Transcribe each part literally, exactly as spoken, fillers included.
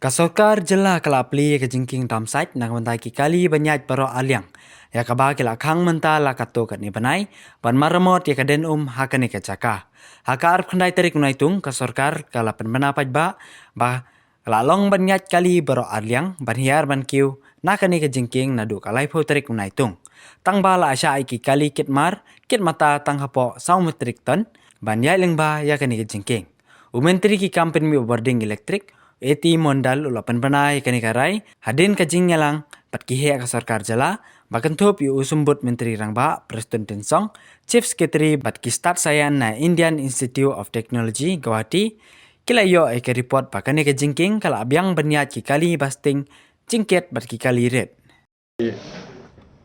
Ka sorkar jylla ka la plie ïa ka jingkieng tam sait na ka bynta ki kali ban ïaid baroh arliang, ïa kaba ki la khang mynta la katto katne bnai ban maramot ïa ka den um ha kane ka jaka. Ha ka arphew khyndai tarik u Naitung, ka sorkar ka la pynbna paidbah ba ka la long ban ïaid kali baroh arliang ban hiar ban kiew na kane ka jingkieng naduh ka laiphew tarik u Naitung. Tang ba la shah ïa ki kali kit mar kit mata tang hapoh saw metric ton ban ïaid lyngba ïa kane ka jingkieng. U Myntri ki kam pynmih bording elektrik, A T Mondal, u la pynbna ïa kane ka rai hadien ka jingïalang bad ki heh ka sorkar jylla, ba kynthup ïa u Symbud Myntri Rangbah Prestone Tynsong, Chief Secretary bad ki stad saïan na Indian Institute of Technology, Guwahati, ki la ïoh ïa ka report ba kane ka jingkieng ka la biang ban ïaid ki kali basting jingkit bad ki kali rit.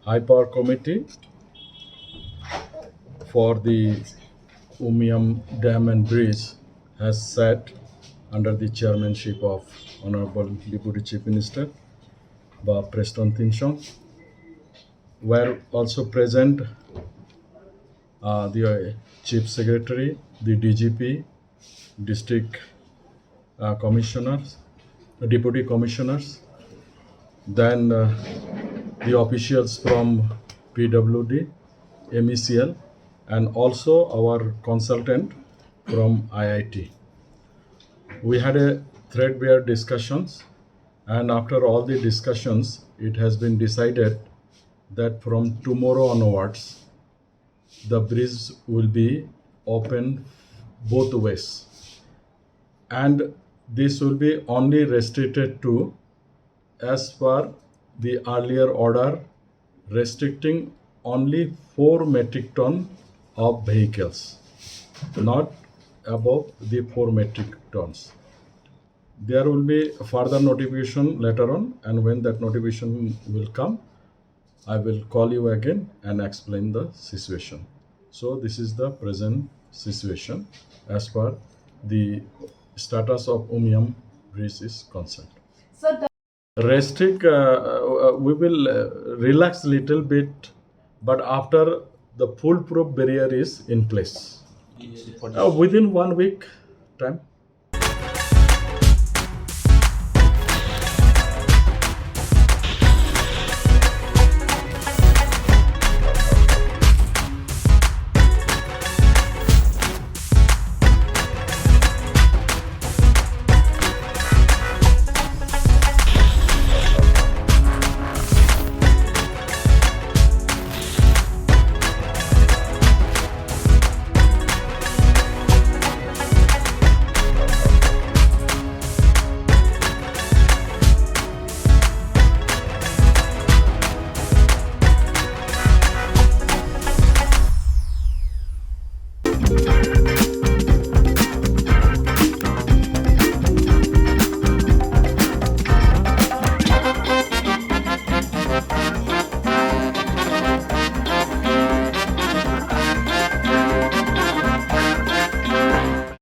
High Power Committee for the Umiam Dam and Bridge has sat under the chairmanship of Honorable Deputy Chief Minister, Bah Prestone Tynsong. Were also present, uh, the Chief Secretary, the D G P, District, uh, Commissioners, Deputy Commissioners, then, uh, the officials from P W D, M E C L, and also our consultant from I I T. We had a threadbare discussions, and after all the discussions, it has been decided that from tomorrow onwards, the bridge will be open both ways. And this will be only restricted to, as per the earlier order, restricting only four metric ton of vehicles, not above the four metric tons. There will be further notification later on, and when that notification will come, I will call you again and explain the situation. So this is the present situation as per the status of Umiam Bridge is concerned. Restrict, uh, uh, we will, uh, relax little bit, but after the foolproof barrier is in place. Uh, within one week time.